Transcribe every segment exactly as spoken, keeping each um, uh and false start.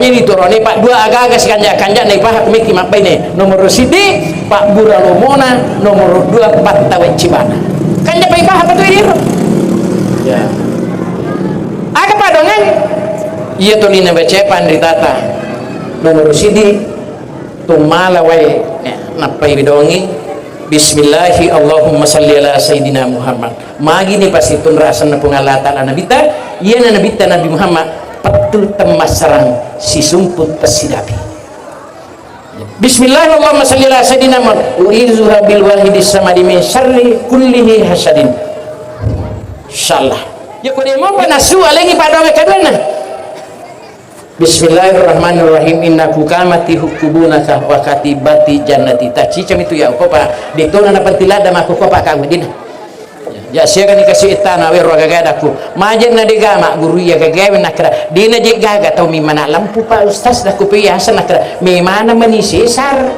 Jadi torone paddua aga-aga sikanja-kanja naipaha kumeki mabbaine. Nomoro siddi, pabbura lomona, nomoro dua, pattawe cibana. Kanja paipaha patu iro. Ya. Aga padongan? Iya tolina baca panritata. Nomoro siddi, tummala wae, eh, nappai bidongi. Bismillahi Allahumma salli ala Sayyidina Muhammad. Magi ni pasitunra asenna Puang Allah Ta'ala Nabitta, iyana Nabitta Nabi Muhammad, pettu temmassarang sisumpu tessidapi. Bismillahirrahmanirrahim. Salli ala Sayyidina Muhammad. Uizuha bil wahidis samadi min syarri kullihi hasadin. Insyaallah. Ya, ko demo pa nasu alengi pada wekaduanna. Bismillahirrahmanirrahim. Innaku kamati hukubunaka wakati bati jannati. Tacica mitu ya ukopa. Detona na pentilada mako kopa kawedina. Ya, siaga ni kasi ittana wero gagadaku. Majenna de gama guru iya gagawe nakra. Dina je gaga tau mi mana lampu Pak Ustaz daku pe asa nakra. Memana meni sesar.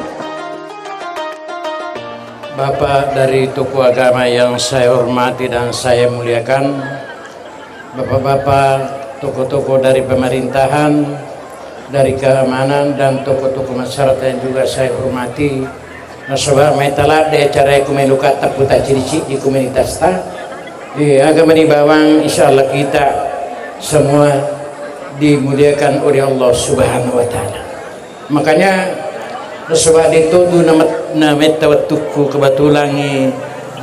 Bapak dari tokoh agama yang saya hormati dan saya muliakan, Bapak-bapak, tokoh-tokoh dari pemerintahan, dari keamanan, dan tokoh-tokoh masyarakat yang juga saya hormati. Nasaba mai taladde acara ku meluka taputa ciri-ciri di komunitas ta. Di agama ni bawang, insya Allah kita semua dimuliakan oleh Allah Subhanahu wa Ta'ala. Makanya, nasaba de todu na met-, na metta wettukku kebetulangngi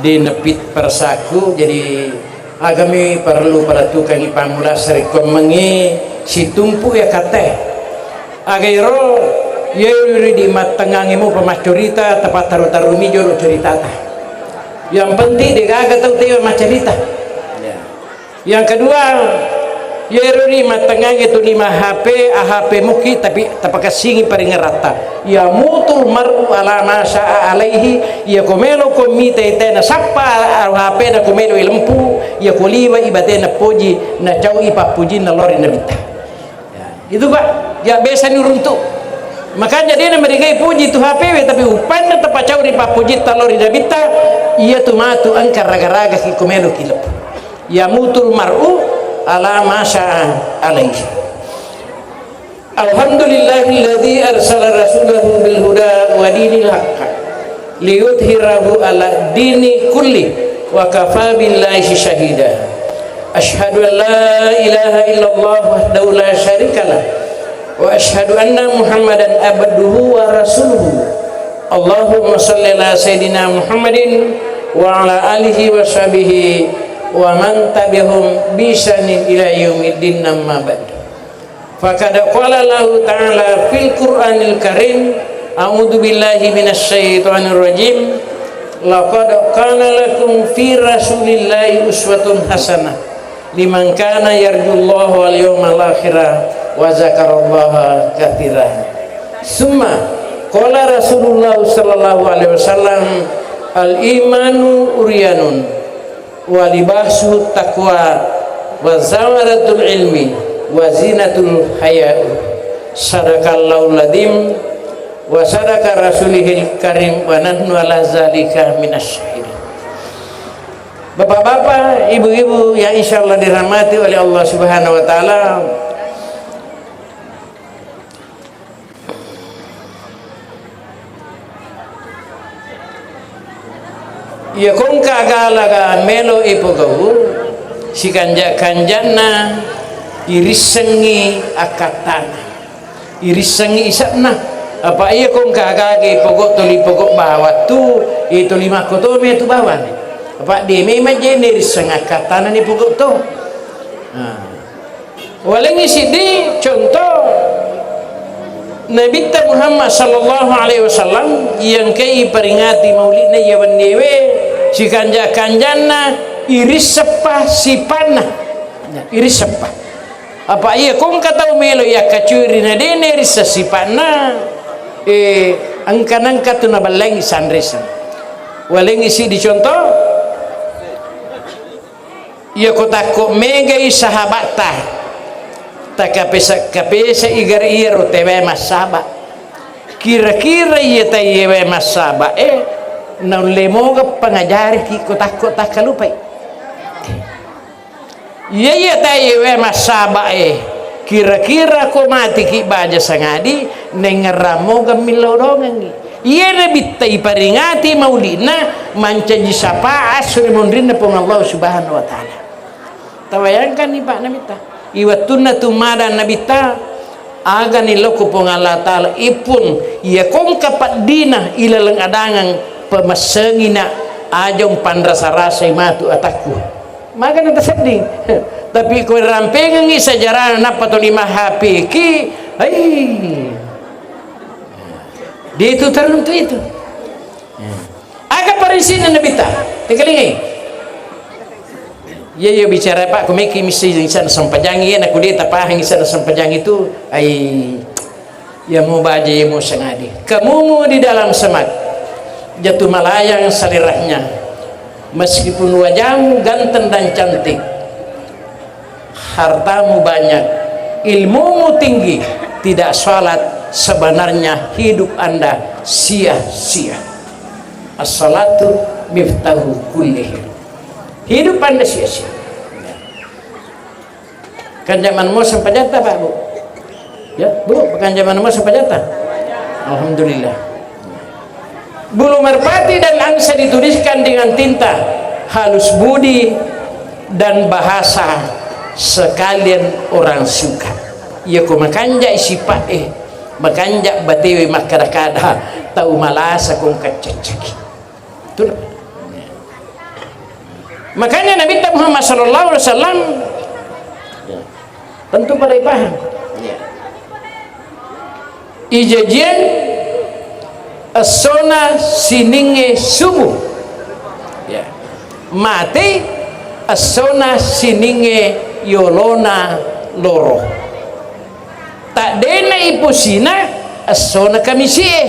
de nepit perasaku, jadi agami perlu peratukangngi pamula sarekkuammengngi situmpu ya kate. Aga ero, ya ri di mattengangngi mu pamaccorita, tapataru-tarumi jolo ceritata. Yang penting de gaga tau tewa maccerita. Ya. Yang kedua, yero ri mattengangnge tu lima H P, A H P muki, tapi tapakessingi paringeratta. Ya mutul mar'u ala ma syaa alaihi, ya ko melo ko mita ite na sappa H P na ko melo lempu, ya ko liwa i batena poji, na cau i pappujinna lori nabitta. Ya, itu, Pak. Ya, biasa ni uruntu. Makanya de na merigai puji tu H P we, tapi upanna tapacau ri pappujitta lao ri nabitta, iya tu matu engka raga-raga ki ko melo ki leppu. Yamutul mar'u ala ma syaa alaihi. Alhamdulillahilladzi arsala rasulahu bil huda wa dinil haqq. Liyudhhirahu ala dini kulli wa kafa billahi syahida. Asyhadu an la ilaha illallah wahdahu la syarikalah wa asyhadu anna Muhammadan abduhu wa rasuluhu. Allahumma shalli ala sayyidina Muhammadin wa ala alihi wa sahbihi wa man tabi'ahum bi ihsanin ila yaumiddin, amma ba'du. Faqad qala Allahu ta'ala fil Qur'anil Karim, a'udzu billahi minasy syaithanir rajim, laqad kana lakum fi Rasulillahi uswatun hasanah liman kana yarjullaha wal yawmal akhira wa dzakarallaha katsira. Summa qala Rasulullah sallallahu alaihi wasallam, al imanu uryanun wa libasuhu taqwa wa zawaratul ilmi wa zinatul haya'u. Sadaqallahul adzim wa sadaqa rasulihil karim wa nahnu ala zalika minasy syahidin. Bapak-bapak, ibu-ibu yang insyaallah dirahmati oleh Allah Subhanahu wa taala, iya kongka galaga melo ipogau, sikanja-kanjanna irissengngi akkattana, irissengngi ise'na. Apa iya kongka gaga ipogo toli pogo bawang tu, itoli makkotomi tu bawang. Apa de memang jene risseng akkattana ni pogo to. Nah. Walengngi siddi contoh Nabitta Muhammad sallallahu alaihi wasallam yang kei peringati maulidna iya wenniewe, sikanja-kanjanna irisseppa sipanna. Irisseppa. Apa iya kongka tau melo yakkacuri na dene rissa sipanna, eh, engka nengka tu naballengi sanresa. Walengngi siddi contoh, Iya ko takko megai sahabatta, takapesa-kapesa igar iyaro tewe massaba. Kira-kira iya taiyewe massaba e, naulle moga pangajari ki ko takko takkalupai. Iya, iya taiyewe massaba e, Kira-kira ko matiki baja sangadi, nengngerang moga millau dongengngi. Iya Nabitta iparingati mauli'na, mancaji syafaat suri monrinna Puang Allah Subhanahu wa Ta'ala. Tabayangkanni, Pak, Nabitta. Iwettunna tumada Nabitta, agani loko Puang Allah Ta'ala, ipun, iya kongka paddina ilaleng adangeng, pemessengina, aja umpanrasa-rasai matu atakku. Magana tasedding. Tapi ko rampengengngi sejarahna nappa tuli ma-H P ki, ai. Dia itu teruntuk itu. Aga parisina Nabitta? Tekalingai. Iya, iya, bicara, Pak, kumeki misi isa sempajangi, iya, naku dia tapahang isa sempajangi itu, ai. Iya mubaja, iya musangadi. Kamumu di dalam semak, jatuh melayang selirahnya. Meskipun wajahmu ganteng dan cantik, hartamu banyak, ilmumu tinggi, tidak salat, sebenarnya hidup Anda sia-sia. As-salatu miftahu kulli khair. Hidup Anda sia-sia. Kanjamang mo sempajatta, Pak, Bu? Ya, Bu, kanjamang mo sempajatta? Alhamdulillah. Bulu merpati dan angsa dituliskan dengan tinta, halus budi dan bahasa sekalian orang suka. Iya ko makanja sipa'e, makanja batewe makkada-kada, tau malasa kong kaccaccaki. Itulah. Makanya Nabi Muhammad sallallahu alaihi wasallam tentu pada paham. Ijajiang essona siningnge subuh. Ya. Mati essona siningnge yolona loro. Taddena iposina essona Kamisie.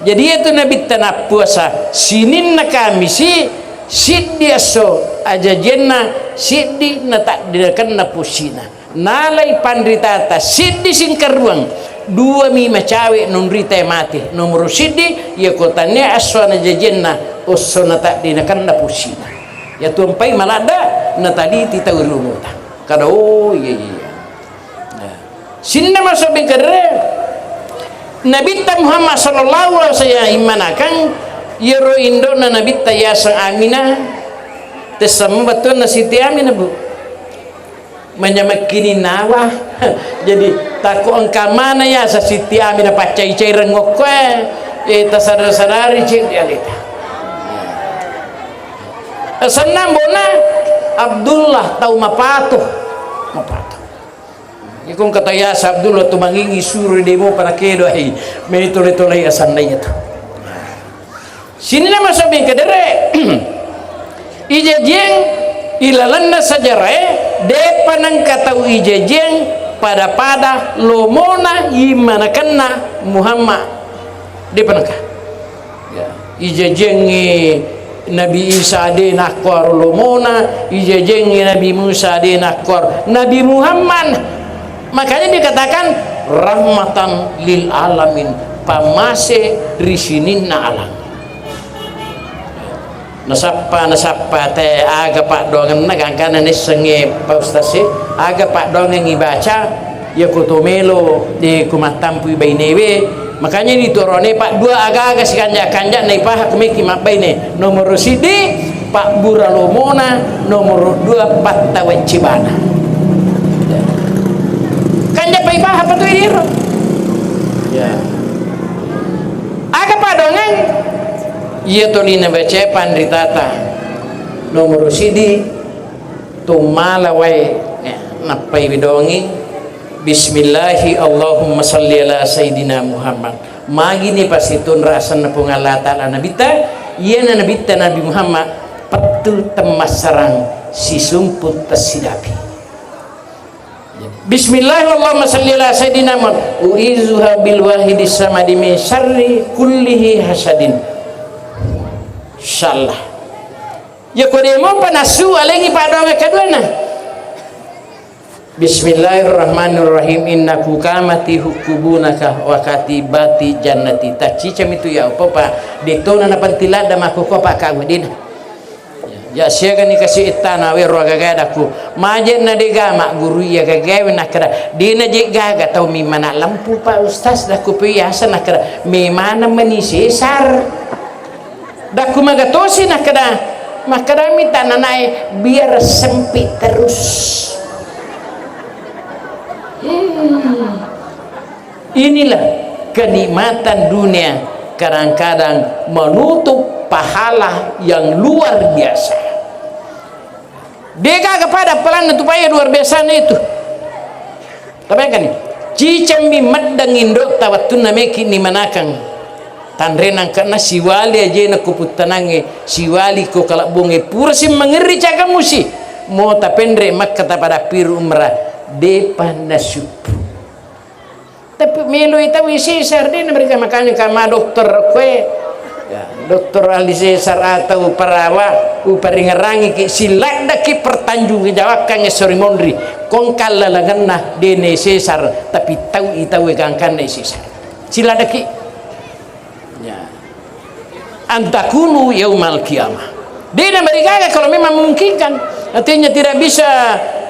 Jadi, iyatu Nabitta nappuasa sininna Kamisi, siddi esso ajajianna, siddi nataddenakenna posina. Nalai panritata siddi singkarruang, duami macawe nonrita mate. Nomoro siddi, iyako tania esso najajianna, esso nataddenakenna posina. Iyatu empai maladda nataliti tau ri lomota. Kada, oh, iya, iya, iya. Nah, sininna masobbing kadere, Nabitta Muhammad sallallahu alaihi wasallam immanakang, iyaro indo'na Nabitta yaseng Aminah, tessemmeng bettuanna Siti Aminah, Bu. Manyameng kini nawa. Jadi, takko engka mana yaseng Siti Aminah paccai-caireng okkoe, eh, tasada-sadari ceddi aleta. Asenna ambona Abdullah, tau mapatu. Mapatu. Iko engka tau yaseng Abdullah tu mangingi suro demo pada kedo, ai, meni tole-tole asenna iyatu. Sininna masobbing kadere, ijajiang ilalenna sajarae, depa nengka tau ijajiang pada-pada lomona immanakenna Muhammad. Depa nengka. Ya. Ijajiangngi Nabi Isa de nakkuaro lomona, ijajiangngi Nabi Musa de nakkuaro Nabi Muhammad. Makanya dikatakan rahmatan lil alamin, pammase ri sininna alam. Nasappa, nasappa te aga paddoangenna gangkana naissengnge Pak Ustaz e, aga paddoangengngi baca, iya ko to melo, de ko mattampui bainewe, makanya ditorone paddua aga-aga sikanja-kanja naipaha kumeki mabbaine, nomoro siddi pabbura lomona, nomoro dua pattaweccibana. Kanja paipaha patu iro. Ya. Aga paddoangeng? Iya toli nabacae panritata. Nomoro siddi, tummala wae, nappai widongi, Bismillahi Allahumma salli ala Sayyidina Muhammad. Magini pasitunra asenna Puang Allah Ta'ala Nabitta, iyana Nabitta Nabi Muhammad, pettu temmassarang sisumput tessidapi. Bismillahirrahmanirrahim. Allahumma salli ala sayyidina Muhammad. Uizuha bil wahidis samadi min syarri kullihi hasadin. Insyaallah. Ya ko demo panassu alengi paddoang kaduana. Bismillahirrahmanirrahim. Innaku kamati hukubunaka wa katibati jannati. Taccicami tu ya opo pa detona napantiladda makkoko pa kawedina. Ya, siagani kasi ittana wero agaga dakku. Maje na dega magguru iya gagawe nakkeda, dena je gaga tau mimana lempu, Pak Ustaz, dakku, biasa nakkeda, memana meni sesar. Dakku magatosi nakkeda, makkedami tananae, biar sempit terus. Hmm. Inilah kenikmatan dunia, kadang-kadang menutup pahala yang luar biasa. Degaga pada pahalana tu paya luar biasana itu. Tabayangkan ni, cicammi meddang indo'ta wettunna meki ni manakang. Tanre nangkana siwali ajena ko puttanangnge, siwali ko kalabbongnge, pura si mangerri caga musi. Mo tapenre Makka tapada piru umrah, depa nasuppu. Tapi meloi tau sesar, de naberita makanya kama dokter koe. Ya, dokter ahli sesar atau perawat, uparingerangi ki, siladdaki pertanggung jawabkan sori monri. Kong kallalangenna dene sesar, tapi tau i tau gangkanna sesar. Siladdaki. Ya. Antakunu yaumal qiyamah. Dia namarigaga kalau memang memungkinkan. Artinya tidak bisa,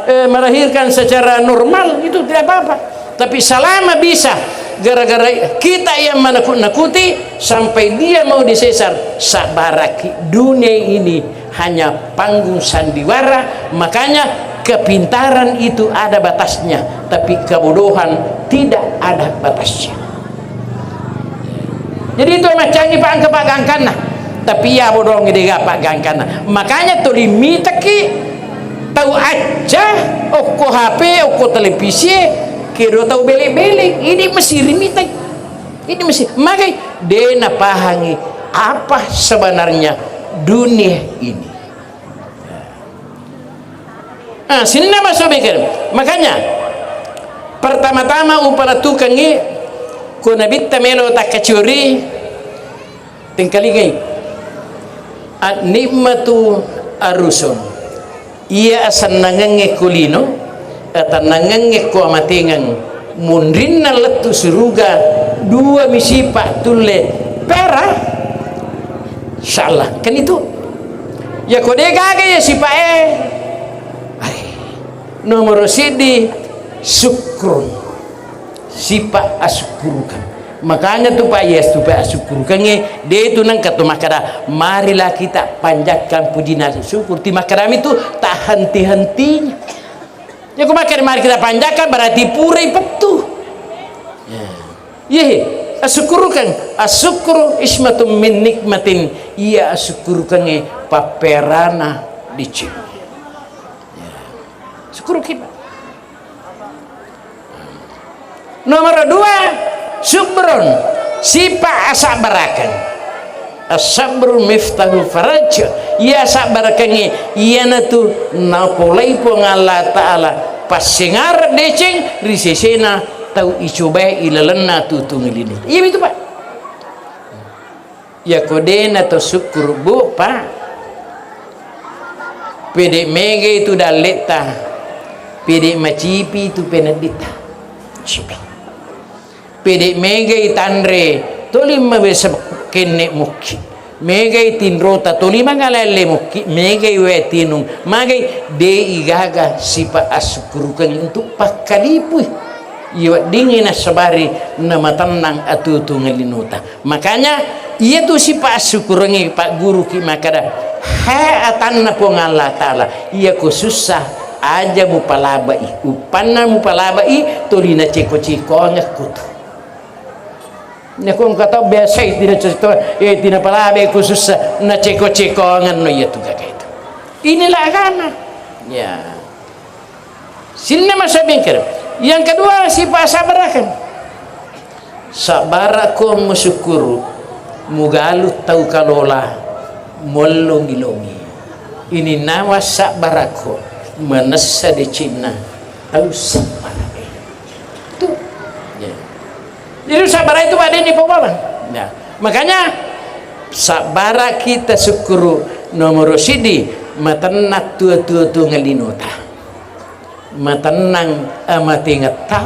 eh, melahirkan secara normal, itu tidak apa-apa. Tapi selama bisa, gara-gara kita yang menakut-nakuti, sampai dia mau disesar, sabaraki. Dunia ini hanya panggung sandiwara, makanya kepintaran itu ada batasnya, tapi kebodohan tidak ada batasnya. Jadi itu macam ni Pak, engka Pak gangkanna. Tapi ya bodong de ga Pak gangkanna. Makanya tuli mitaki tau acca okko H P, okko televisi, kedo tau bele-bele. Ini mesti rimitai. Ini mesti magai de napahangi apa sebenarnya dunia ini. Ah, sininna maso mikir. Makanya, pertama-tama uparatukangngi, ko nabitta melo takkacuri, tengkalingai. An-nikmatu arusun. Iya asennangengnge ko lino, atennangengnge ko amatengeng. Munrinna lettu suruga, dua mi sipa tulle pera. Insyaallah, kan itu. Ya ko de gaga ya sipa e. Ai. Nomoro siddi, syukrun. Sipa asukkurukeng. Makanya tu Pak, yes, tu Pak asukkurukengnge, de tu nengka tu makkada, marilah kita panjatkan puji dan syukur. Ti makkadami tu tak henti-hentinya. Ya, ko makkeda mari kita panjatkan, berarti purai pettu. Ya. Iya, asyukurukeng. Asyukru ismatum min nikmatin. Iya, asyukurukengnge papperana deceng. Ya. Syukuruki. Nomor dua, subrun. Sipa asabbarakeng. As-sabru miftahu faraj. Iya sabbarakengnge iyanatu napolai Puang Allah Ta'ala passengareng deceng ri sesena tau icobai ilalenna tutung lino. Iya itu, Pak. Iya ko dena to sukkuru, Bu, Pak. Pede mega itu dalletta. Pede macipi itu penedditta. Cipi. Pede megai tanre, toli mawesa kenne mukki. Megai tinrota, toli mangalalle mukki. Megai wae tinung, magai de igaga sipa assukkurukeng untuk pakkalipui. Iya weddingngi nassabari namatennang atutu ngelinota. Makanya, iyatu sipa assukurengnge pagguruki makkada, he atanna Puang Allah Ta'ala, iyako sussa, aja mupalabai, uppanna mupalabai, tuli naceko-cekoangekko tu. Nako engka tau biasai tina cerita, eh, tina palabai ko sussa, naceko-cekoangenno iyatu gaga itu. Inilah agama. Ya. Sininna masabingkir. Yang kedua, sipa sabbarakeng. Sabbarakko musukkuru, mugalu tau kalola, muallongi-longi. Ini nawa sabbarakko, manessa decenna tau sabbarake. Tuh. Ya. Jadi sabbara itu pada ini pemaham. Ya. Makanya sabbara kita sukkuru nomor sidi matenna tua-tua tu ngelinota. Matennang amatengetta,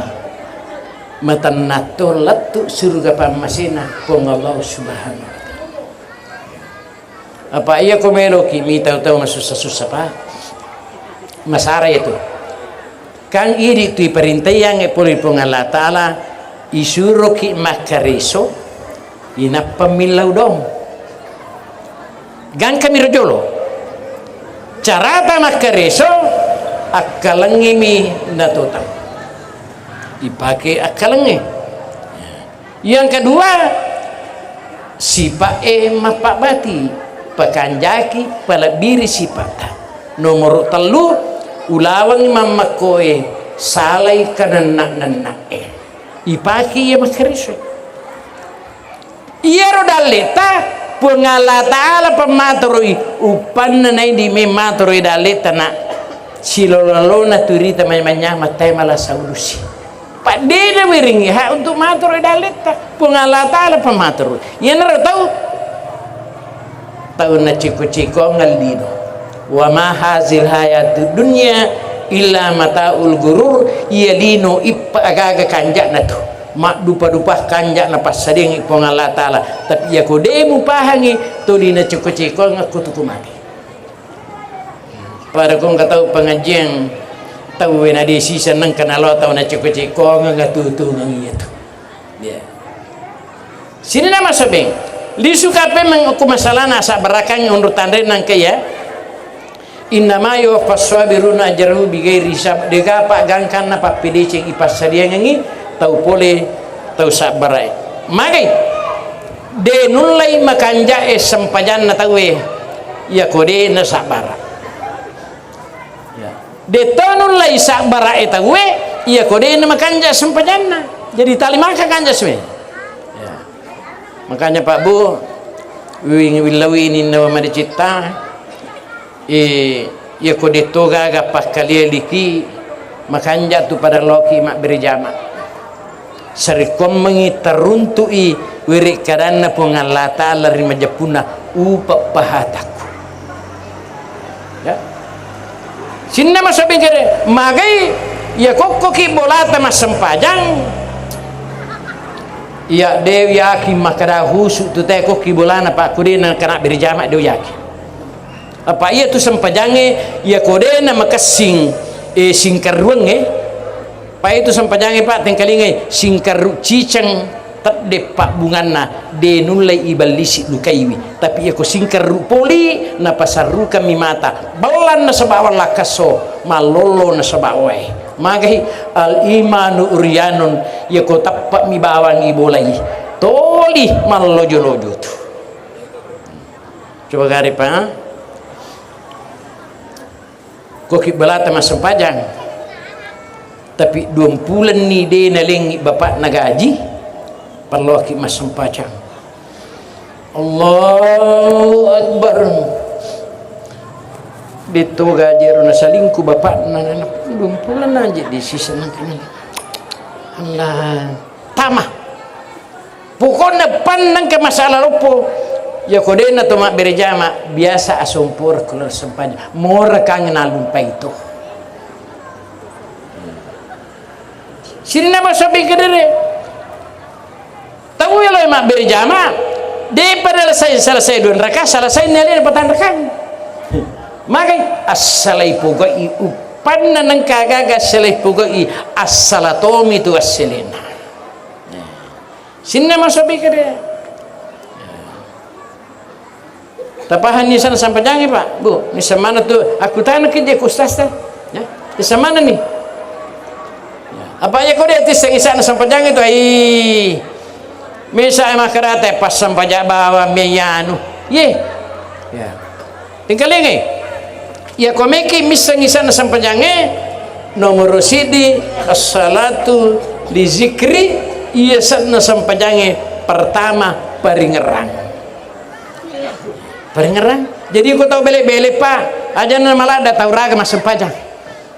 matennatto lettu suruga pammasena Puang Allah Subhanahu wa Ta'ala. Apa iya ko meloki mitau tau masussa-sussa, Pak? Masara itu. Kan idi tu iperintaiangnge pole Puang Allah Ta'ala, isuroki makkareso, inappa millau dong. Gangkami rojolo. Carata makkareso, akkalengngemi natotang. Ipake akkalengnge. Yang kedua, sipa'e mappabbati, pakanjaki, palebbiri sipa'ta. Nomoro tellu, ulawengngi mammekkoe, salai kanenna-nenna'e. Ipake iya makkareso. Iyaro dalleta, Puang Allah Ta'ala pammatoroi, uppanna naidi memmatoroi dalleta na silolo-lolona turita manyamang tae malasa ulusi. Paddena wiringi hak untuk matoroi dalletta. Puang Allah Ta'ala pammatoroi. Iyanaro tau, tau naciko-cikoangeng lino. Wa ma hazil hayatud dunya illa mataul gurur. Iya lino ippa agaga kanja'na tu. Maddupa-dupa kanja'na passadiangngi Puang Allah Ta'ala. Tapi iyako de mupahangi, tuli naciko-cikoangeng kutuku mati. Pada ko engka tau pengajian, tau wena desi seneng kenalo tau naceko-cekongeng, atutungang iya tu. Ya. Sini nama sobeng. Lisu kape meng-, ku masalana sabbarakangngi unru tanre nangka ya. Innama yuwaffas sabiruna ajrahu bighairi hisab. Dega pa gangkanna pappedeceng ipassadiangengi tau pole tau sabbarae. Magai? De nullai makanja'e sempajanna tauwe, iyako de nasabbara. Ya. De to nullai sabbara'e tauwe, iyako de namakanja sempajanna. Jadi tali maka kanja suwe. Ya. Makanya Pak Bu, wing willawini nawa madicitta, Eh, iyako de to gaga pakkalialiki, makanja tu pada loki mabbere jama. Sarekkoammengi taruntu'i werekkadanna Puang Allah Ta'ala ri majeppunna upa pahatakku. Ya. Sinna masobi kere, magai iya kokkoki bolata massempajang, iya de yakin makkada husu tu te kokki bolana, Pak, kudena kana bere jama de yakin. Apa iya tu sempajangnge, iya ko de na makessing, eh, singkarruangnge. Pa itu sempajangnge, Pak, tengkalingai, singkarru ciceng tedde pabbunganna, de nullai iballisi lukaiwi. Tapi iya ko singkarru poli, napasarrukammi mata, bellang nasaba wallakkasso, mallollo nasaba wae. Magai al imanu uryanun, iya ko tappa'mi bawang ibolai, toli mallojo-lojo tu. Coba gare, Pak. Ko ki balata massempajang. Tapi duampulenni de nalengngi bapakna gaji, parloaki massempajang. Allahu Akbar. Detto gaji ero nasalingku bapakna, duampulenna aja di sisa nangkana. Allah. Tama. Pokokna pannang ke masalah loppo. Ya ko dena to mabbere jama, biasa asompor keluar sempajang. Mora kang nalumpai to. Sinna masobi kedere. Tau ya lo mabbere jama. De pada selesai, selesai dua raka, selesai nele patang raka. Magai assalai pogoi uppanna nengka gaga selai pogoi assala tomi tu asselena. Sinna masobi kede. Tapahanni sana sampajangi, Pak. Bu, ni semana tu aku tanya ke je ku ustaz teh. Ya, ni semana ni? Ya. Apa ya kau dia tis isana sampajangi tu ai. Misa makarate pas sampaja bawa meyanu. Ye. Ya. Engkalingai, iya ko meki misseng isanna sempajangnge, nomoro siddi, assalatu li zikri, iya senna sempajangnge pertama, paringerrang. Paringerrang. Jadi ko tau bele-bele, Pak, ajanna maladda tau raga massempajang.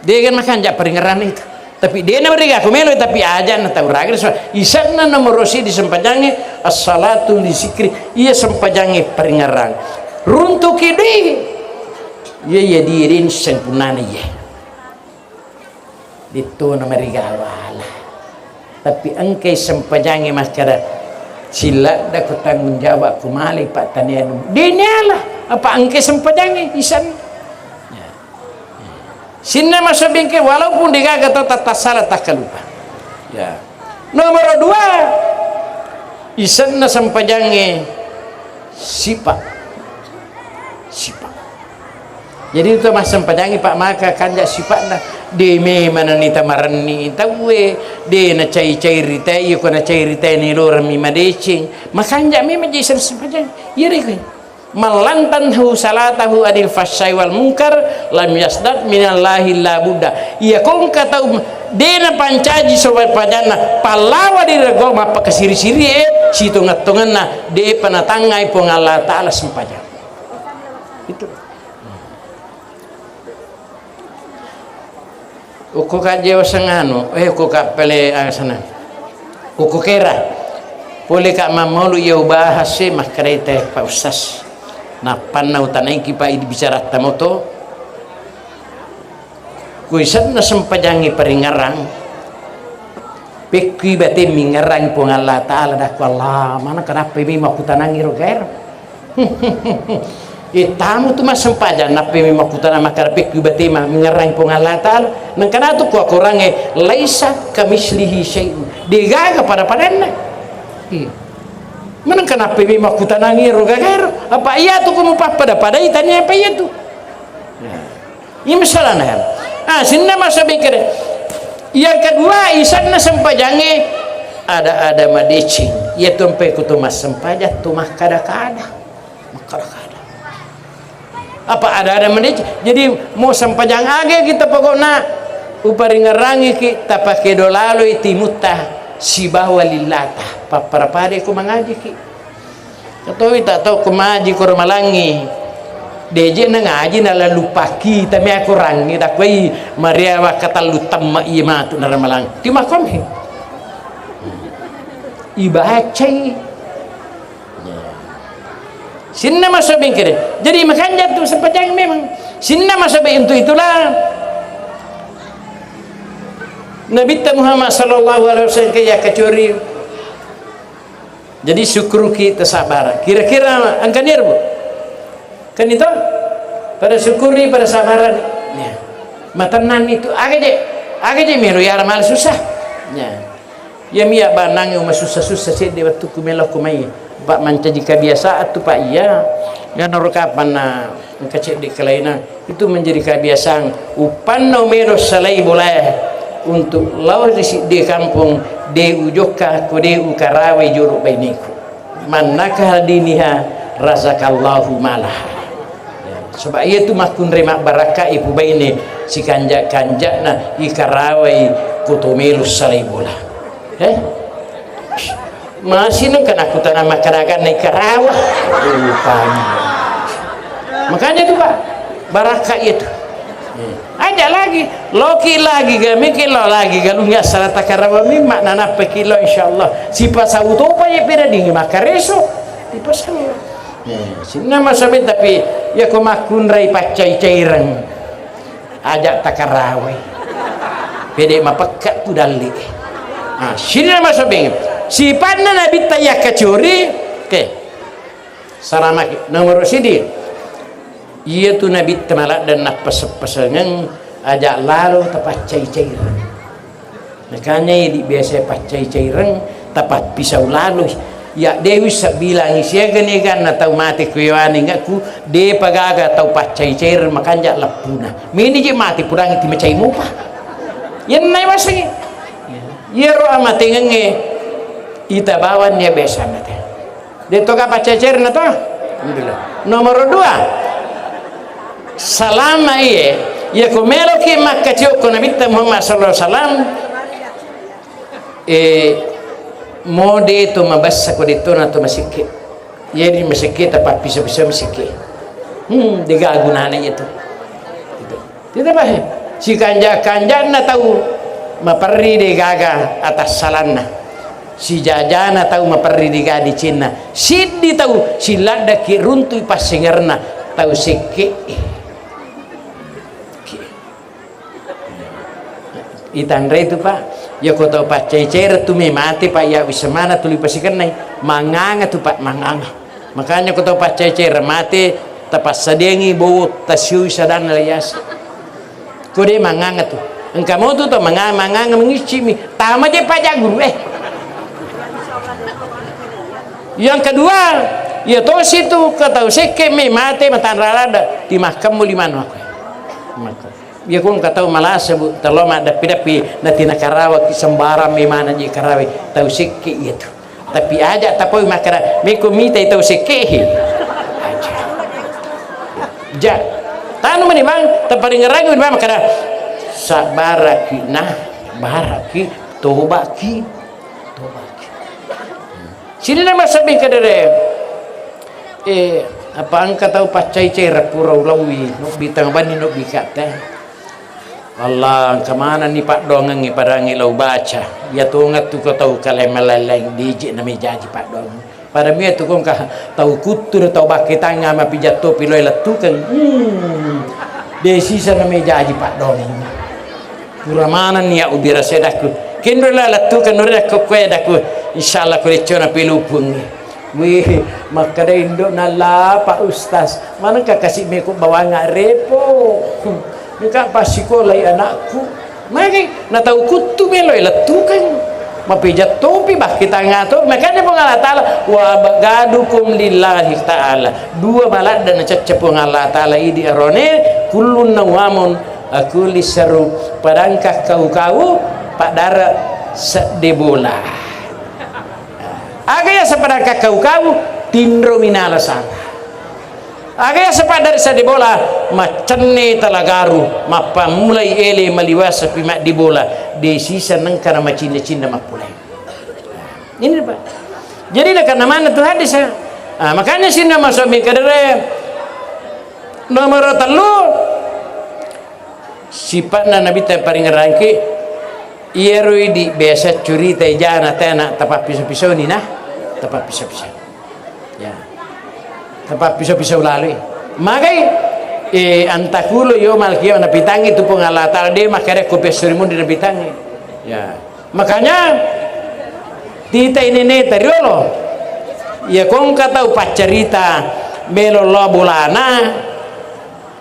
Dega makanja paringerrang itu. Tapi dena beriga ko melo, tapi aja na tau raga so. Isanna nomoro siddi sempajangnge, assalatu li zikri, iya sempajangnge paringerrang. Runtuki dui. Iya, iya, dirin sempurnana iya. Ditto na mariga wala. Tapi engkai sempajangnge makkada, Siladda ku tanggung jawab ku malai pattaniannu. Dini ala, apa engke sempajangnge isan. Ya. Sinna masobingke, walaupun degaga tau tattassala takkalupa. Ya. Nomor dua, isenna sempajangnge sipa. Sipa. Jadi itu massempajangngi, Pak, maka kanja sipa'na. De memang nanita marenni tauwe, de nacai-cai ritai, ko nacai ritai nilorami madeceng. Makanja memang jadi sempajang. Iya deh, kowe. Mallantanhu salatahu adil fasyai wal mungkar, lam yasdat minallahi illa budda. Iya kongka tau de napancaji sobat pajanna, pallawa di rego mappakasiri-siri e, sitonga-tonganna, de panatangai Puang Allah Ta'ala sempajang. Itu. Ukko ka jewa senganu, eh, ukko ka pele, ah, sana. Ukko kera. Pole ka mammolu iya ubahas e, makkedai te Pak Ustaz. Nappanna utanaiki Pak idi bicara tamoto. Kuisenna sempajangi paringerang. Pekkui bate mingerang Puang Allah Ta'ala, dakku Allah, mana kenapa ini makkutanangi ro gaero? Ittamu tu massempajang, nappi mi makkutana makkada, pekkui bate ma-, mengerang Puang Allah Ta'ala. Nengkana tu kua korangnge, laisa kamislihi syai'un. Degaga pada-padanna. Iya. Menengkana nappi mi makkutanangi ro gagaero. Apa iya tu ku mupappada-padai tania apa iya tu. Ya. Iya masalahna kan. Ah, sinna masa pikir. Yang kedua, isanna sempajangnge ada-ada madeceng. Iya tu empe ku tu massempajang tu makkada-kada. Makkada-kada. Apa ada-ada menit. Jadi, mau sempajang age kita pokokna uparingerangiki tapake dolaloi timutta sibawa lillata. Pappara pade ko mangajiki. Katowi tak tau ko maji ko malangi. Deje na ngaji na lalu paki tami aku rangi takwai maria wakatallu temma iya matu na ramalang. Timakomi. Ibacai. Sinna masobing kere. Jadi makanja tu sempajang memang. Sinna masobing untuk itulah Nabitta Muhammad sallallahu alaihi wasallam ke ya kacuri. Jadi syukuruki tasabar. Kira-kira angka niar, Bu? Kan itu? Pada syukuri, pada sabaran. Ya. Matennan itu. Aga je, aga je melo yara mal susah. Ya. Iya miya banangnge umasussa-sussa sedde wettukku melo ku mai. Pak mancaji kabiasaan tu, Pak, iya. Ganaro kapanna engka cedde kalaina. Itu menjadi kebiasaan. Upanna umelo salai bolae untuk lao ri sidde kampong, de ujokka ko de ukarawai joro baineku. Mannaka diniha razakallahu malaha. Sebab iya tu makkunrai mabbarakka ipubaine sikanja-kanjana ikarawai ko to melo salai bola. Eh? Masih nengka nakutana makkadakan naik karawa. Rupanya. Makanya tu, Pak, barakka itu. Aja lagi, loki lagi, gamiki lo lagi, galung ya salah takarawa mimma nanappa kilo insyaallah. Sipasau topa ya peda dingi makareso. Dipasau. Eh, sinna masabe tapi ya ko makkunrai paccai-caireng. Aja takarawai. Pede mapekka tu dalle. Ah, sinna masabe. Sipanna nabitta ya kacori. Oke. Salamaki. Nomor sidi. Iya tu nabitta maladde nappaseng-pasengeng aja lalo tapaccai-caireng. Makanya idi biasa paccai-caireng tapappisau lalo. Ya dewi sabilangi siaga ni ganna tau mate kuyawane ngaku depa gaga tau paccai-caireng makanja leppuna. Mini je mate pudangi timacai mopa. Yennai wasengi. Iyaro amatengengnge ita bawang ya biasa mate. Detto ka paccecerna to? Alhamdulillah. Nomor dua, salama iye, iya ko meloki makkaciokko Nabitta Muhammad sallallahu alaihi wasallam, eh, mode to mabassa ko detto na to masikke. Iya di masikke tapappisa-pisa masikke. Hmm, dega gunana itu. Gitu. Tidak baik. Sikanja-kanjana tau maperri de gaga atassalanna. Sijajana tau maperri de gaga decenna. Siddi tau siladdaki runtui passingerna tau sekke. Itanre itu, Pak. Iya ko tau paccai-caireng tu me mate, Pak, iya wissemana tuli pasikennai. Manganga tu, Pak, manganga. Makanya ko tau paccai-caireng mate, tapassadiangi bowo tasiui sadanna rias. Ko de manganga tu. Engka mo tu tau manga-, manganga mengicci mi. Tama je pajak guru, eh. Yang kedua, iya tosi tu ko tau sekke me mate matanra ladde, timakkemmu limanna aku. Maka. Iya ko engka tau malasa, Bu, tello maddeppi-deppi, natinakarawaki sembarang memana je karawe, tau sekke iya tu. Tapi aja tapau makkeda, meko mitai tau sekke he. Aja. Ja. Tanu mani bang, taparingerangi mani bang makkeda, sabbaraki nah, baraki, tobaki, tobaki. Sininna masabbing kedere. Eh, apa engka tau paccai-caireng pura ulauwi, nobbi tang banni nobbi katte. Allah, engka manenni paddoangengnge padangngi lao baca. Iya tongeng tu ko tau kale malaing-laing diji nami jaji paddoangeng. Pada mia tu ko engka tau kuttu na tau bakke tangnga mapijattopi loe lettukeng. Hmm. De sisa nami jaji paddoangeng. Pura manenni ya ubira sedakku. Kenro la lettukeng nore dakku kue dakku. Insyaallah ko leccona pelupungngi. Wih, makkeda indo nallapa Ustaz, manengka kasi meko bawang repo. Engka passikolai anakku. Magi na tau kuttu melo lettukeng. Mapejat topi bakke tangnga to. Makanya Puang Allah Ta'ala, wa abgadukum lillahi ta'ala. Dua maladde nacacca Puang Allah Ta'ala idi arone, kullun nawamun akuli seru padangka kau-kau padara sedde bola. Aga yaseng padangka kau-kau, tinromi nala sala. Aga yaseng paddara sedde bola, maccenne talagaru, mappammulai ele maliwasa pi maddi bola, de sisa nengka na macinna-cinna mappulai. Ini, Pak. Jadi, nakanna maneng tu hadis, ya. Ah, makanya sinna masuk mi kedere nomor tellu, Sipa'na Nabitta paringerangki, iyaro idi biasa curita ijana tena tapappiso-pisoni nah, tapappiso-piso. Ya. Tapappiso-piso lalui. Magai, eh, antakulo yo malkia napitangi tu Puang Allah Ta'ala de makkeda ko pessori mundi napitangi. Ya. Makanya tita ini ne tariolo. Ya kongka tau paccarita melo lo bolana.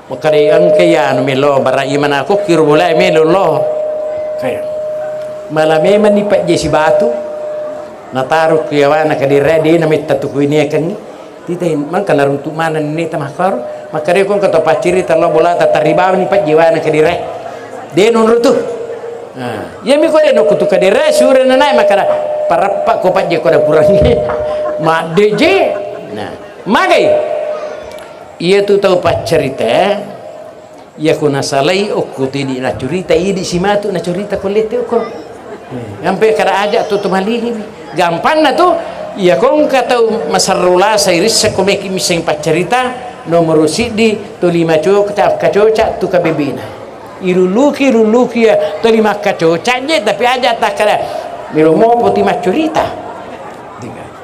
Makkeda engka iya anu melo bara iya manakokki ro bolae melo lo. Kayak. Mala memanni pajjesi batu. Nataru ku yawana kadira de na metta tu kuiniakengngi. Tita mangka naruntu maneng neta makkaro. Makkeda ko engka to pacciri tello bolata taribawani pajjewana kadira. De nonro tu. Nah, iya mi ko de no kutu kadira sure na nae makkeda parappa ko pajje ko da purangi. Madde je. Nah, magai. Iya tu tau paccarita, iya ko nasalai okko tu idi nacurita, idi simatu nacurita ko lette okko. Sampai kada aja tu tumalingi. Gampanna tu, iya ko engka tau masarro lasa irissa ko meki misseng paccarita, nomoro siddi tuli macoca, kacoca tu kabebena. Iluluki, iluluki ya tuli makkacoca je, tapi aja takkada melo mopo ti maccurita.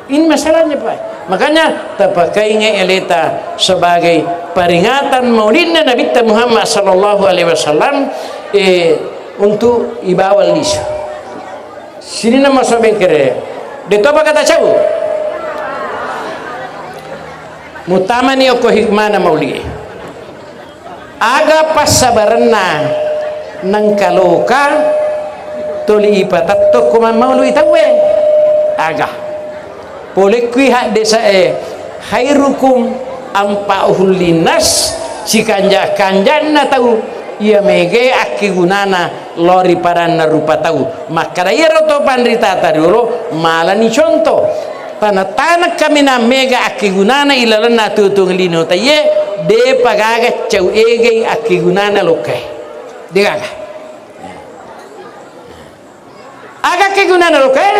Ini masalahnya, Pak. Makanya tapakainge eleta sebagai peringatan maulidna Nabitta Muhammad sallallahu alaihi wasallam, eh, untuk ibawa lisu. Sininna maso bengkere. De topa kata cau. Mutamani okko hikmana maulid. Aga passabarenna nengka loka tuli ipatettokko mammaului tauwe? Aga? Pole kui haddesae, khairukum anfa'uhum linnas, sikanja-kanjanna tau iya mege akkegunana lao ri padanna rupa tau. Makkada iyaro to panritata riolo malani conto. Tana-tana kaminang mega akkegunana ilalenna tutung lino taiye, depa gaga cau egei akkegunana lokkae. Degaga. Aga akkegunana lokkae?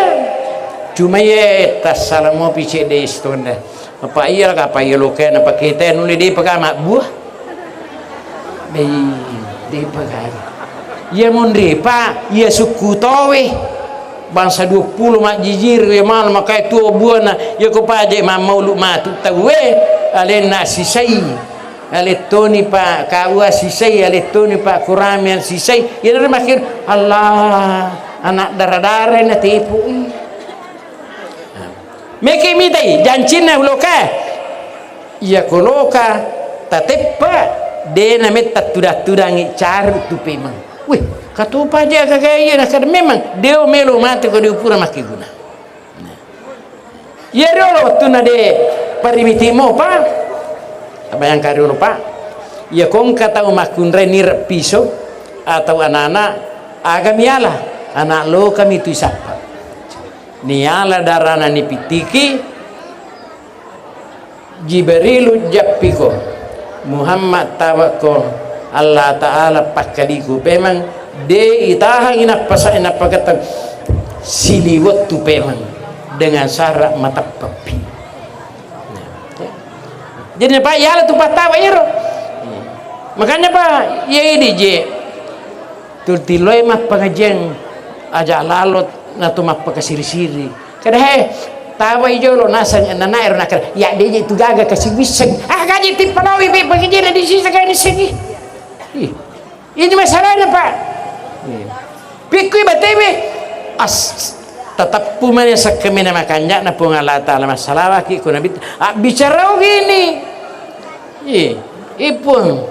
Cuma iye tassala mopi cedde istonda. Apa iya, apa iya lokkae napakita nuli depa ga mabbua. Dei, depa gaga. Iya monri, Pak, iya sukku towe. Bangsa dua puluh majjijir, iya malu makai tuo buana, iya ko paje mammaulu matu tauwe, alenna sisai. Alettoni Pak Kawa sisai, alettoni Pak Kuramian sisai. Iya dari makin, Allah. Anak dara-dara na tepu. Meke mitai jancinna loka. Iya ko loka tateppa de na metta tudang-tudangi caru tu pemang. Wih, katupa aja kagaya iya na kada memang deo melo mate ko deo pura makkeguna. Iya riolo wettunna de parimiti mopa. Bayangkan riolo, Pak. Iya ko engka tau makkunrai nirep piso atau anak-anak, aga miala, anak lokami tu isappa. Niala darana nipittiki, Jibrilu jappiko, Muhammad tawakko, Allah Ta'ala pakkadiku pemang, de itahangi nappasa-, nappaketang siliwettu pemang dengan syarat mateppepi. Jadi, Pak, yala tu pattawa iyaro. Makanya, Pak, iya idi je. Tultilloi mappangajiang aja lalot natu mappakasiri-siri. Kada he, tawai jolo naseng nanaero nakada. Ya deje tu gaga kasi wisseng. Ah, gaji tippalawi be pangajian di sisa kani sengi. Ih. Ini masalahnya, Pak. Iya. Pikkui batewe as tatappu mane sakkemena makanja'na Puang Allah Ta'ala masalawaki ku Nabi abbicarau gini. Iya, ipun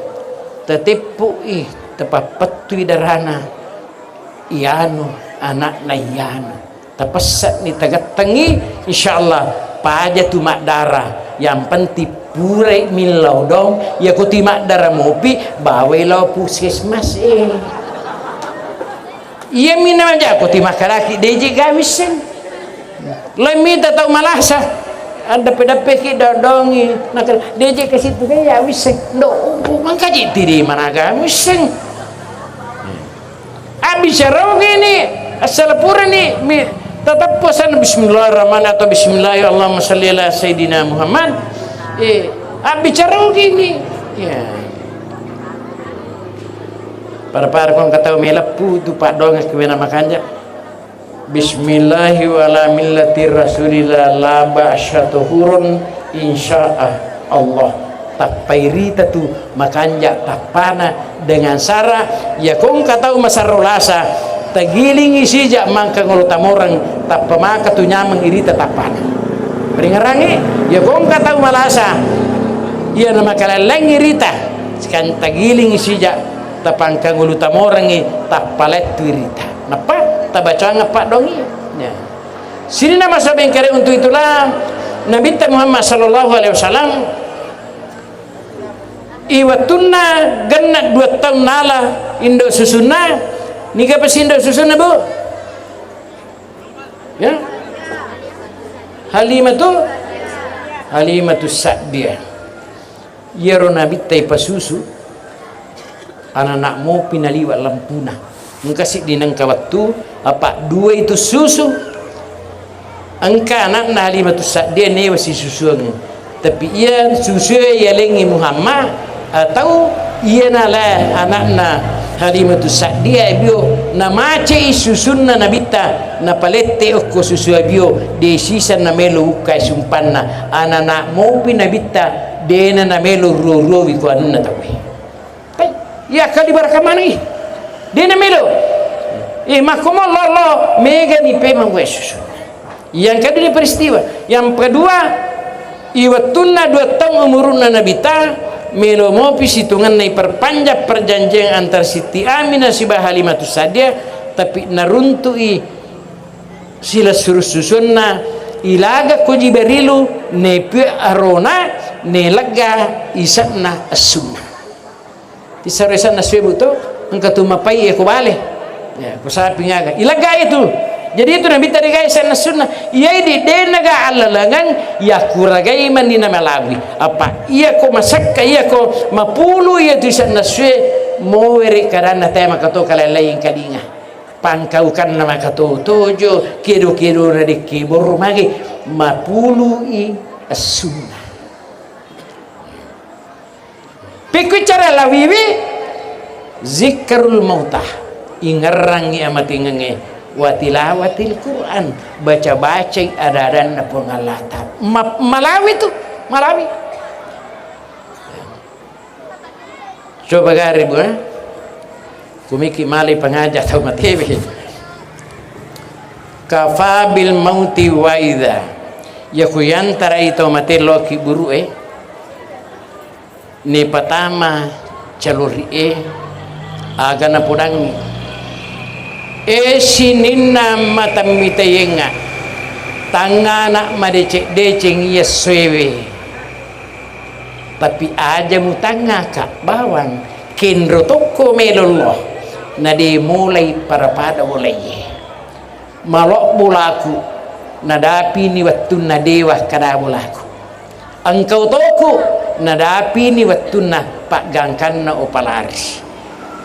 tateppu i tapappettui darana iyanu anakna iyanu. Tapesse'ni tagettengngi, insyaallah paja tu maddara. Yang penting purai millau dong, iya ko ti maddara mopi, bawai lao puskesmas e. Iya minna maja ko ti makkalaki deje gawisseng. Lai mita tau malasa. Addeppe-deppe ki dodongi nakal deje ke situ ke ya wisseng. Do mangkaji tiri managa wisseng. Abbicarau gini, assalapurani mi tatappo sana bismillahirrahmanirrahim atau bismillah, Allahumma salli ala sayyidina Muhammad. Eh, abbicarau gini. Ya. Para-para kong katau meleppu tu padonga kewena makanja. Bismillahi wa ala millati rasulillah la ba'sa tuhurun insya Allah. Tappai rita tu makanja tappana dengan sara ya kongka tau masarro lasa tagilingi sija mangka ngolo tamoreng tappa maka tu nyameng irita tappana. Peringerangi ya kongka tau malasa iya na makalellengi rita sekan tagilingi sija tapangka ngolo tamorengi tappa lettu irita. Nappa tabacanga paddongi. Ya. Sininna masa bengkere untuk itulah Nabitta Muhammad sallallahu alaihi wasallam iwettunna genna dua taung nala indo susunna, niga pasi indo susunna, Bu? Ya. Halimatu Halimatu Sa'diyah. Iyaro Nabitta ipasusu, anana mopi naliwa lampuna. Engka siddi nengka wettu, apa dua itu susu. Engka anakna Halimatu Sa'diyah newa sisusuang. Tapi iya susu yalengi Muhammad atau iya nala anakna Halimatu Sa'diyah bio namacei susunna Nabitta. Napalette okko susu abio, de sisa namelo ukkai sumpanna. Anana mopi Nabitta, dena namelo ruo-ruowi ko anunna tauwe. Hai, iya kali baraka maneng i. Dena melo. Eh, makkomo lo, lo, megani pemang wae susu. Yang kedua ni peristiwa. Yang kedua, iwettunna dua taung umurunna Nabitta, melo mopi situngenna iperpanjang perjanjian antara Siti Aminah siba Halimatus Sa'diyah, tapi naruntu'i silessureng susunna, ilaga ko Jiberilu, nepue arona, nelegga ise'na essunna. Tisaro ise'na suebu to, engka tu mapai e ko bale. Ya, ko sapi ngaga. Ilegga itu. Jadi itu Nabitta degaga ise'na essunna. Iyai di denaga allalengeng, yakuragai mani namalawi. Apa iya ko masakka, iya ko mapulu iya tu ise'na sue, mowere kadanna tema kato kalai-laing kadinga. Pangkaukanna makatotojo, kedo-kedona dekke borro mage, mapului essunna. Pekko cara lawiwi, zikrul mautah, ingerrangi amatengengnge, wa tilawatil Qur'an, baca-bacai ada-adanna Puang Allah Ta'ala. Ma-, malawi tu, malawi. Coba gare, Bu, eh? Kumiki mali pangaja tau matewe. Kafa bil mauti waidha. Yako yantarai tau mate lao kiburu'e, nipatama calori'e, aga napodangngi. E sininna matammitaiengnga, tangngana madeceng-deceng iya essoewe. Tapi aja mutangngaka bawang, kenro tokko melo lo, nade mulai pada-pada bolaie. Malobbo laku, nadapini wettunna dewa kada bolaku. Engkau toku, nadapini wettunna paggangkanna opalari.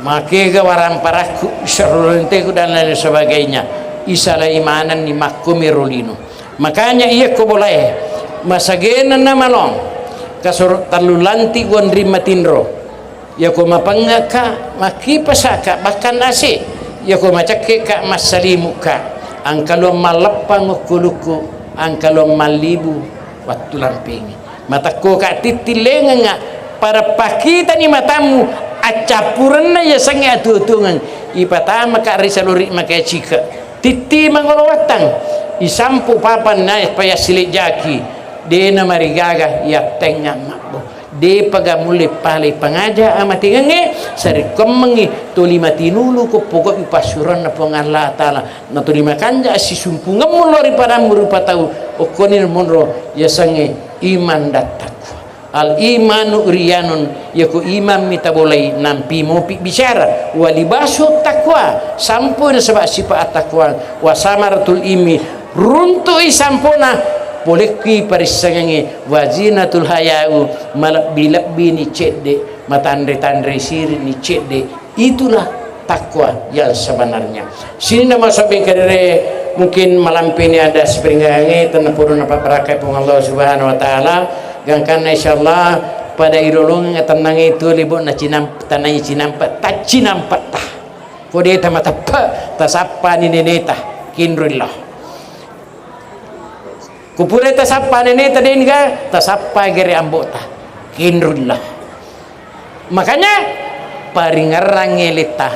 Makega waramparakku, serronteku dan lain sebagainya. Isalai manenni makkomiro lino. Makanya iya ko bolae, masagena namalong, kasoro tallu lanti wonri matinro. Yako mapengngekka, makkipasakka, bahkan nasi. Yako macekkekka, massalimu'ka. Angkaluang malleppang ukkulukku, angkaluang mallibu wattu lampengi. Matekkoka tittillengengnga, pada pakkitani matammu, accappurenna yasengnge atuo-tuongeng. Ipatamaka ri salori makecike. Titti mangolo wattang. Isampu papan na payassilejjaki. Dena marigaga yattengnga mabbo. Depaga mulle palai pangaja amatengengnge, sarekkoammengngi tuli matinulu ko pogau'i passuroanna Puang Allah Ta'ala, na tuli makanja assisumpungemmu lao ri padammu rupa tau, okkoni monro yasengnge iman dan takwa. Al imanu riyanun, yako iman mita bolai nampi mopi bicara, wa libasu takwa, sampoi nasaba sipa atakwa, wa samaratul imi, runtu'i sampona, polekkui parissengengnge, wazinatul hayau, malebbi-lebbini cedde, matanre-tanre sirikni cedde. Itulah takwa yang sebenarnya. Sininna masobbing kadere, mungkin malampeni ada siperinggange, tennapodo napabarakai Puang Allah Subhanahu wa Ta'ala. Gangkanna insyaallah pada ilolongeng tennangi tu libo na cinam-, tanai cinampa, taccinampa ta. Ko de tamateppa, tasappani neneta, kinrullah. Kupura tasappa neneta deniga, tasappa gere ambota. Kinrullah. Makanya, paringerrang eleta,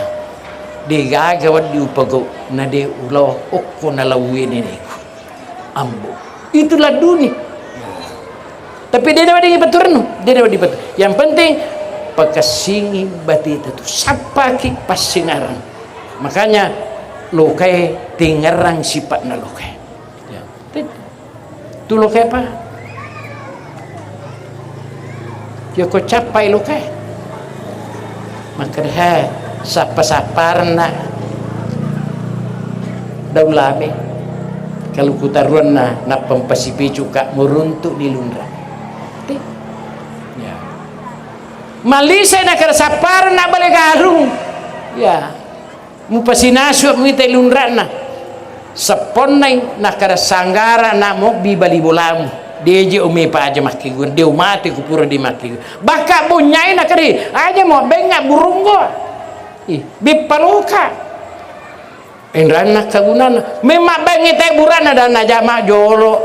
degaga waddi upagau, na de ulawa okko nalauwe neneku. Ambo. Itu ladduni. Tapi de nawedding ipaturennu, de nawedding ipatu-, yang penting, pakessingi bateta tu, sappaki passingarang. Makanya, lokae tingerrang sipa'na lokae. Ya. Tu lokae pa. Yako cappai lokae. Makkeda, he, sappa-sapparenna daung labe. Kaluku taruanna, nappa mpasipicuka muruntu di lunra. Ti. Ya. Malisai nakada sapparenna bale garung. Ya. Mupasinasu mita lunra'na. Sepponnai nakkada sanggara na mobbi bali bolamu. Deje umepa aja makkeguna, de umate kupura di makkeguna. Bakka bonyai nakkada, aja mo bengnga burunggo. Ih, beppa loka. Enranna kagunana. Memang bengngi te burana dan najama jolo.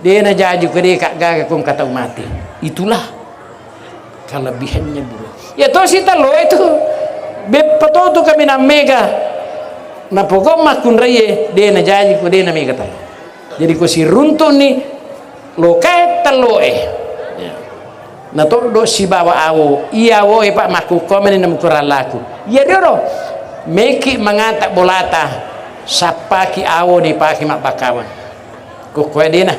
De najaji ko de ka gaga kong kata umate. Itulah. Kelebihannya burung. Ya tosi tello itu. Beppa to tu kami namega. Napoko makkunraie, de najaji ko de namega tau. Jadi ko siruntu ni lokae telloe. Ya. Natoddo sibawa awo. Iya awoe pa makkukomeni namukurang laku. Iya rioro. Meki mangata bolata. Sappaki awo ni pake mabbakawang. Kokkoe dena.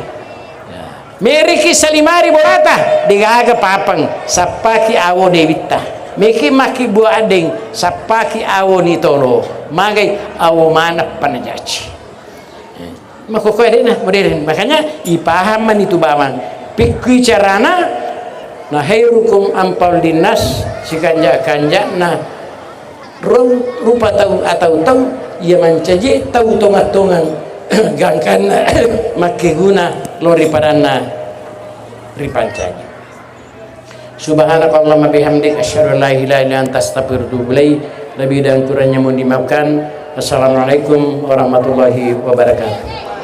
Meriki salimari bolata, degaga papang, sappaki awo dewitta. Meki makki bua addeng, sappaki awo nitolo. Magai awo maneng panajaci. Makkokkoe dena modern. Makanya ipaham mani tu bawang. Pikkui carana, na khairukum anfa'u linnas, sikanja-kanjana Ro-, rupa tau atau tau iya mancaji tau tongang-tongang gangkanna makkeguna lao ri padanna ripancaji. Subhanakallahumma bihamdik, asyhadu an la ilaha illa anta, astaghfiruka wa atubu ilaik. Lebih dan kurangnya mohon dimaafkan. Assalamualaikum warahmatullahi wabarakatuh.